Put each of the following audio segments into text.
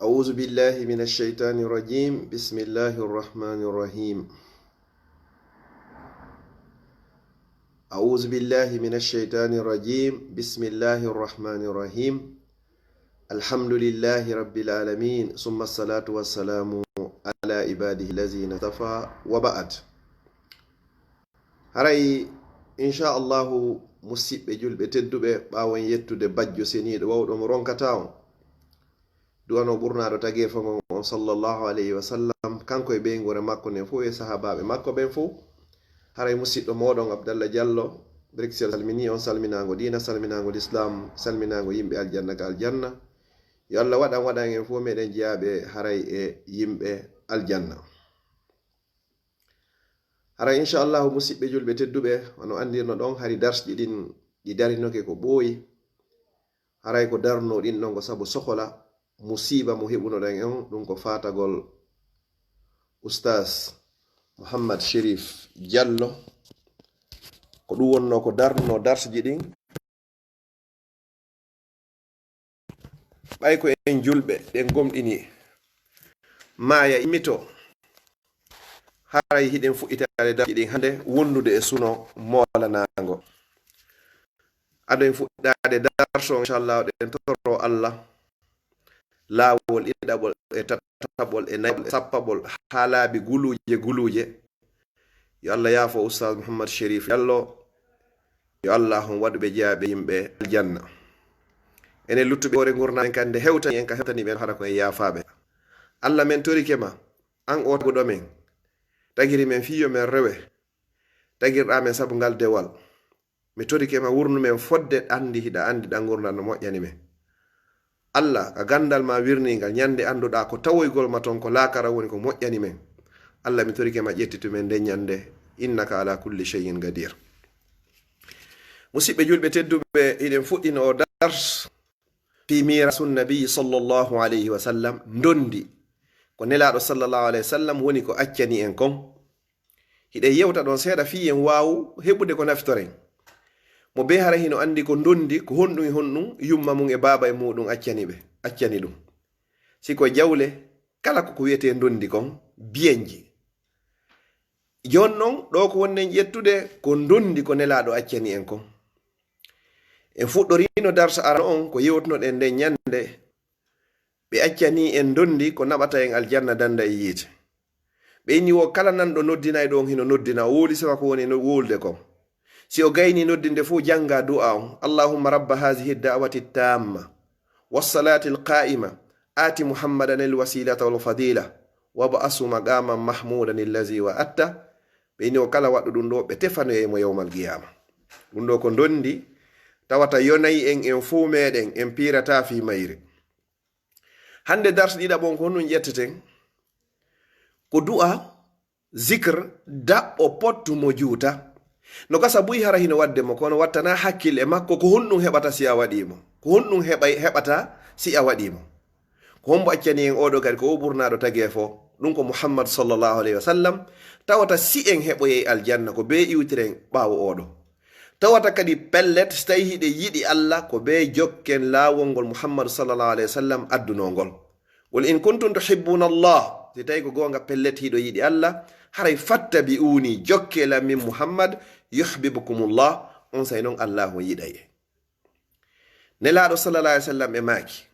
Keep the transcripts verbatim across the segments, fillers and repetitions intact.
أعوذ بالله من الشيطان الرجيم. بسم الله الرحمن الرحيم. أعوذ بالله من الشيطان الرجيم. بسم الله الرحمن الرحيم. الحمد لله رب العالمين، ثم الصلاة والسلام على عباده الذين اصطفى، وبعد. Haray, inchallahu, musiɓɓe julɓe tedduɓe, ɓaawo en yettude bajjo seniiɗo wawɗo mo ronkata on, du'ano ɓurnaaɗo tageefo ngon on, sallallahu alayhi wa sallam, kanko e ɓeynguure makko nden fof, e sahaabaaɓe makko ɓen fof. Haray musiɗɗo mooɗon Abdallah Diallo, Bruxelles, salmini on salminaango diina, salminaango lislaam, salminaango yimɓe aljanna ka aljanna. Yo Allah waɗan, waɗan en fof meɗen jeyaaɓe haray e yimɓe aljanna. Haray, inchallahu, musiɓɓe julɓe tedduɓe, wano anndirno ɗon, hari darsji ɗin ɗi darinoke ko ɓooyi. Haray ko darno ɗin ɗon ko sabu sokola musiiba mo heɓunoɗen on, ɗum ko faatagol Oustaz Mouhammad Chérif Diallo. Ko ɗum wonno ko darno darsji ɗin. Ɓay ko en julɓe, ɗen gomɗini maaya immito, haray hiɗen fuɗɗitaade darji ɗin hannde wondude e suno moolanaango. Ado en fuɗɗaade darso, inchallah, ɗen toro Allah laawol ɗiɗaɓol e tataɓol e nayaɓol e sappaɓol haa laabi guluuje guluuje. Yo Allah yaafo Oustaz Mouhammad Chérif Diallo. Yo Allah on waɗu ɓe jeyaaɓe yimɓe aljanna. Enen luttuɓe hoore ngurndan en kadi nde hewtani en ka hewtani ɓen hara ko en yaafaaɓe. Allah, men torike ma, an o taguɗo men, tagiri men fii yo men rewe, tagirɗaa men sabu ngal dewal. Mi torike ma, wurnu men fodde anndi hiɗa anndi ɗan ngurndan no moƴƴani men. Allah, ka ganndal ma wirniingal, ñannde annduɗaa ko tawoygol ma ton ko laakara woni ko moƴƴani men. Allah, mi torike ma, ƴettitu men nden ñannde, innaka ala kulli shay'in qadir. Musiɓɓe julɓe tedduɓe, hiɗen fuɗɗino o dars fii miirasu nabi sallallahu alayhi wa sallam, ndondi ko Nelaaɗo sallallahu alayhi wa sallam woni ko accani en kon. Hiɗen yewta ɗon seeɗa fii en waawu heɓude ko nafitoren. Mo bee hara hino anndi ko ndondi, ko honɗum e honɗum yumma mum e baaba e muuɗum accani ɓe, accani ɗum. Si ko jawle, kala ko ko wi'etee ndondi kon, biyenji. Jooni non, ɗoo ko wonɗen ƴettude ko ndondi ko Nelaaɗo accani en kon. En fuɗɗoriino darsa arano on ko yewtunoɗen nden ñannde, ɓe accanii en ndondi ko naɓata en aljanna dannda e yiite. Ɓe inni wo kala nanɗo noddinayɗo on hino noddina, o wowli sifa ko woni no-, wowlude kon. Si o gaynii noddinde fof, jannga du'a on, Allahumma rabba hazihi da'wati tamma, wassalati alqa'ima, ati Muhammadan alwasilata walfadila, wab'asu maqaman mahmudan allazi wa'atta. Ɓe inni wo kala waɗɗo ɗum ɗo, ɓe tefanoyay mo yawmal qiyama. Ɗum ɗo ko ndondi tawata yonay en, en fof meɗen, en piirata fii mayri. Hannde darsi ɗiɗaɓo on ko honɗum ƴetteten? Ko du'a, zikr, daɓɓo pottu mo juuta. No gasa buy hara hino waɗde mo, kono wattana hakkil e makko ko honɗum heɓata si a waɗii mo. Ko honɗum heɓay, heɓata si a waɗii mo. Ko hombo accani en oɗo kadi ko o ɓurnaaɗo tageefo? Ɗum ko Muhammad sallallahu alayhi wa sallam. Tawata si en heɓoyay aljanna ko bee iwtiren ɓaawo oɗo. Tawata kadi pellet, si tawi hiɗe yiɗi Allah, ko bee jokken laawol ngol Muhammadu sallallahu alayhi wa sallam addunoo ngol. Qul in kuntum tuhibbuna Allah, si tawi ko goonga pellet hiɗo yiɗi Allah, haray fattabi'uni, jokke lan min Muhammad, yuhbibkumullah, on say non Allahu on yiɗay en. Nelaaɗo sallallahu alayhi wa sallam e maaki,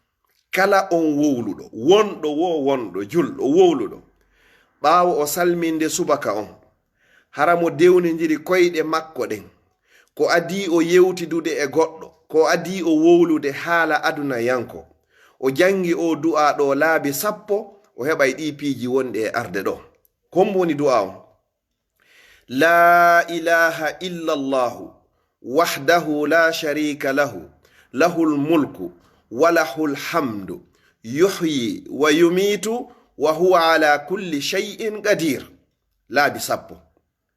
kala on wowluɗo, wonɗo wo wonɗo, julɗo wowluɗo, ɓaawo o salminde subaka on, hara mo dewnindiri koyɗe makko ɗen, ko adii o yewtidude e goɗɗo, ko adii o wowlude haala adunayanko, o janngi o du'a ɗo laabi sappo, o heɓay ɗii piiji wonɗi e arde ɗo. Ko hombo woni du'a on? La ilaha illa Allahu, wahdahu la sharika lahu, lahul mulku wa lahul hamdu, yuhyi wa yumitu, wa huwa ala kulli shay'in qadir. Laabi sappo.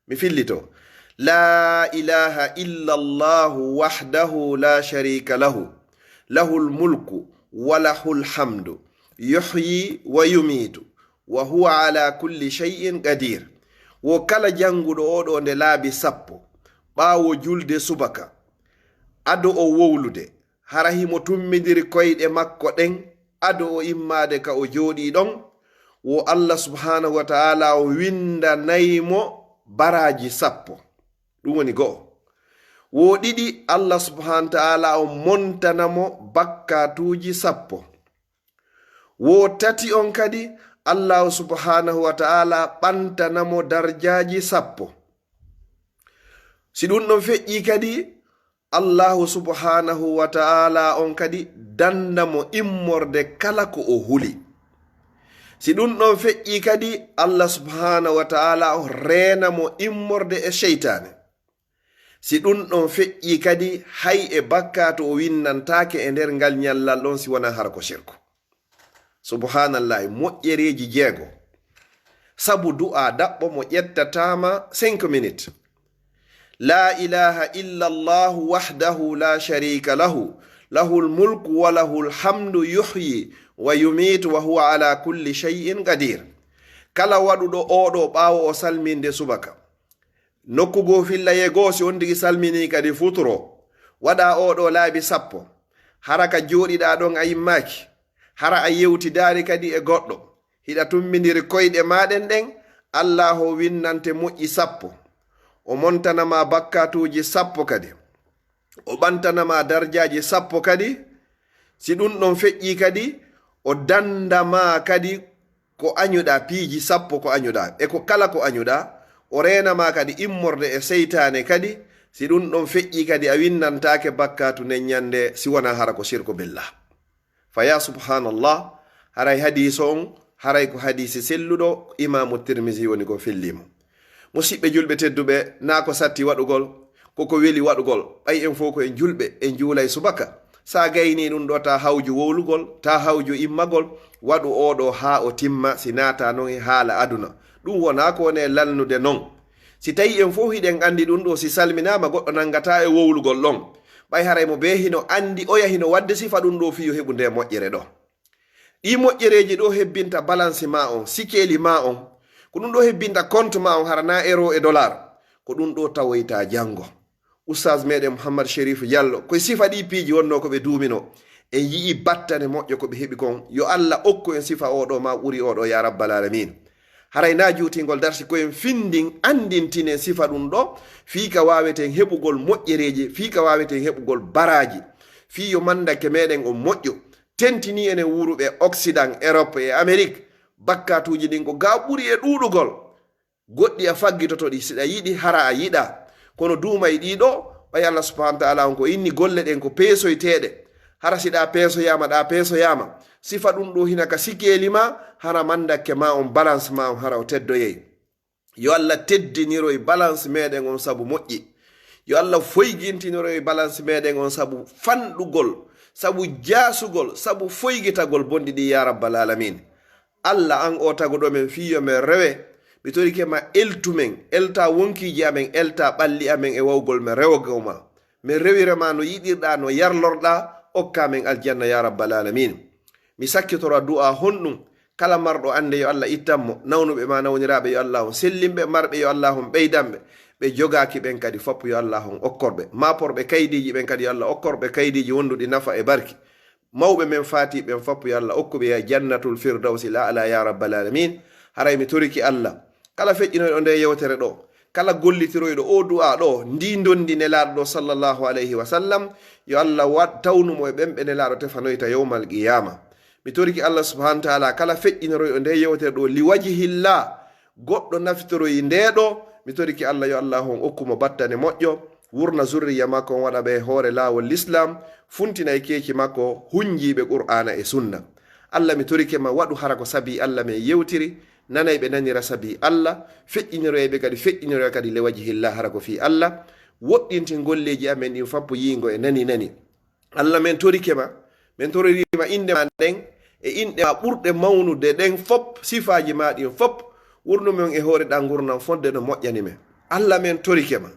Mi fillito. La ilaha illa Allahu wahdahu la sharika lahu, lahul mulku wa lahul hamdu, yuhyi wa yumitu, wa huwa ala kulli shay'in qadir. Wo kala jannguɗo oɗo nde laabi sappo, ɓaawo julde subaka, ado o wowlude, hara himo tummindiri koyɗe makko ɗen ado o immaade ka o jooɗii ɗon, wo Allah subhanahu wa ta'ala o windanay mo baraaji sappo. Ɗum woni go'o. Wo ɗiɗi, Allah subhanahu wa ta'ala o montana mo bakkaatuuji sappo. Wo tati on kadi, Allahu subhanahu wa ta'ala ɓantana mo darjaaji sappo. Si ɗum ɗon feƴƴii kadi, Allahu subhanahu wa ta'ala on kadi danda mo immorde kala ko o huli. Si ɗum ɗon feƴƴii kadi, Allah subhanahu wa ta'ala on reena mo immorde e seytaane. Si ɗum ɗon feƴƴii kadi, hay e bakkaatu o winnantaake e nder ngal ñallal ɗon si wonaa hara ko sirku. Subhanallahi, moƴƴereeji jeego. Sabu du'a daɓɓo mo ƴettataama cinq minutes. La ilaha illa Allah wahdahu la sharika lahu, lahul mulku wa lahul hamdu yuhyi wa yumiitu wa huwa ala kulli shay'in qadir. Kala waɗuɗo oɗo ɓaawo o salminde subaka, nokku goo fillayee goo, si on tigi salminii kadi futuro, waɗa oɗo laabi sappo. Hara ka jooɗiɗaa ɗon a immaaki, hara a yewtidaali kadi e goɗɗo, hiɗa tummindiri koyɗe maaɗen ɗen, Allaahu o winnante moƴƴi sappo, o montana ma bakkaatuuji sappo kadi, o ɓantana ma darjaaji sappo kadi. Si ɗum ɗon feƴƴii kadi, o danda ma kadi ko añuɗaa, piiji sappo ko añuɗaa, e ko kala ko añuɗaa, o reena ma kadi immorde e seytaane kadi. Si ɗum ɗon feƴƴii kadi, a winnantaake bakkaatu nden ñande si wonaa hara ko sirku billah. Fa ya subhanallah, haray hadiiso on, haray ko hadiisi selluɗo, Imaamu Tirmisi woni ko fillii mo. Musiɓɓe julɓe tedduɓe, naa ko satti waɗugol, ko ko weli waɗugol, ɓay en fof ko en julɓe, en juulay subaka. Sa gaynii ɗum ɗo, ta hawju wowlugol, ta hawju immagol, waɗu oɗo haa o timma, si naata non e haala aduna. Ɗum wonaa ko woni e lalnude non. Si tawi en fof hiɗen anndi ɗum ɗo, si salminaama goɗɗo nanngataa e wowlugol ɗon. Ɓay haray mo bee hino anndi oya hino waɗde sifa ɗum ɗo fii yo heɓu nde moƴƴere ɗo. Ɗii moƴƴereeji ɗo hebbinta balance ma on, sikeeli ma on. Ko ɗum ɗo hebbinta compte ma on, hara na euro e dollar. Ko ɗum ɗo tawoyta janngo. Oustaz meɗen Mouhammad Chérif Diallo, koye sifa ɗi piiji wonnoo ko ɓe duuminoo. En yi'i battane moƴƴo ko ɓe heɓi kon. Yo Allah okku en sifa oɗo ma ɓuri oɗo, ya rabbal alamin. Haray na juutingol darsi ko en findin, anndintinen sifa ɗum ɗo, fii ka waaweten heɓugol moƴƴereeji, fii ka waaweten heɓugol baraaji, fii yo mandake meɗen on moƴƴo. Tentinii enen wuuruɓe Occident, Europe e Amérique, bakkaatuuji ɗin ko ga ɓuri e ɗuuɗugol. Goɗɗi a faggitoto ɗi, siɗa yiɗi, hara a yiɗa. Kono duumay ɗii ɗo, ɓay Allah subhanahu wa ta'ala on ko inni golle ɗen ko peesoyteeɗe. Hara siɗa peesoyaama, ɗa peesoyaama, sifa ɗum ɗo hina ka sikeeli ma, hara mandakke ma on, balance ma on, hara o teddoyay. Yo Allah teddiniroy balance meɗen on sabu moƴƴi. Yo Allah foygintiniroy balance meɗen on sabu fanɗugol, sabu jaasugol, sabu foygitagol bonɗi ɗi, ya rabbal alamin. Allah, an o taguɗo men fii yo men rewe, mi torike ma, eltu men, elta wonkiiji amen, elta ɓalli amen e wawgol men rewugol ma. Men rewira ma no yiɗirɗa, no yarlorɗa, okka men aljanna, ya rabbal alamin. Mi sakkitora du'a honɗum, kala marɗo annde yo Allah ittan mo, nawnuɓe ma nawniraaɓe yo Allah on sellin ɓe, marɓe yo Allah on ɓeydan ɓe, ɓe jogaaki ɓen kadi fop yo Allah on okkor ɓe, maaporɓe kaydiiji ɓen kadi yo Allah okkor ɓe kaydiiji wonduɗi nafa e barki. Mawɓe men faati ɓen fop yo Allah okku ɓe jannatul firdawsi l a'la ya rabbal alamin. Haray mi toriki Allah, kala feƴƴinoyɗo nde yewtere ɗo, kala gollitiroyɗo o du'a ɗo, ndi ndondi Nelaaɗo ɗo sallallahu alayhi wa sallam, yo Allah waɗ tawnu mo e ɓen ɓe Nelaaɗo tefanoyta yawmal qiyama. Mi toriki Allah subhanahu wa ta'ala, kala feƴƴinoroyɗo nde yewtere ɗo li wajhillah, goɗɗo nafitoroyi nde ɗo, mi toriki Allah yo Allah on okku mo battane moƴƴo, wurna zurriya makko on, waɗa ɓe hoore laawol Lislaam, funtina e keeci makko hunjiiɓe Qur'aana e Sunna. Allah, mi torike ma, waɗu hara ko sabi Allah men yewtiri, nanay ɓe nanira sabi Allah, feƴƴiniroy ɓe kadi, feƴƴiniroy kadi le wajhillah, hara ko fii Allah, woɗɗintin golleeji amen ɗin fappo yiingo e nani nani. Allah, men torike ma, men toriri ma innde ma nden, e inɗe ma ɓurɗe mawnude ɗen fop, sifaaji ma ɗin fop, wurnu men e hoore ɗan ngurndan fodde no moƴƴani men. Allah, men torike ma,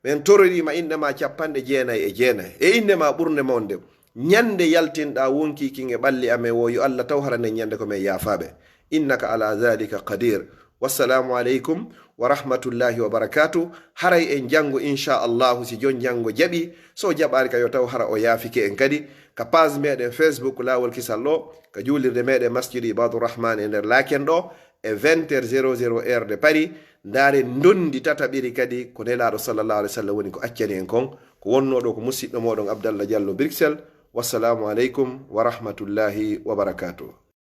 men toriri ma innde ma capanɗe jeenay e jeenay, e innde ma ɓurnde mawnde. Ñande yaltinɗa wonki kin e ɓalli amen wo, yo Allah taw hara nden ñande ko men yaafaaɓe. Innaka ala dhalika qadir. Wassalaamu aleykum wa rahmatullahi wa barakaatu. Haray en janngo, inchallahu, si jon janngo jaɓi. So jaɓaari ka, yo taw hara o yaafike en kadi. ka page meɗen Facebook Laawol Kisal ɗo, ka juulirde meɗen Masjidu Ibaadu Rahmaan e nder Laken ɗo, e vingt heures zéro zéro heure de Paris. Ndaare ndondi tataɓiri kadi ko Nelaaɗo sallallahu alaihi wasallam woni ko accani en kon. Ko wonnoo ɗo ko musiɗɗo moɗon Abdallah Diallo Bruxelles. Wassalaamu aleykum wa rahmatullahi wa barakaatuh.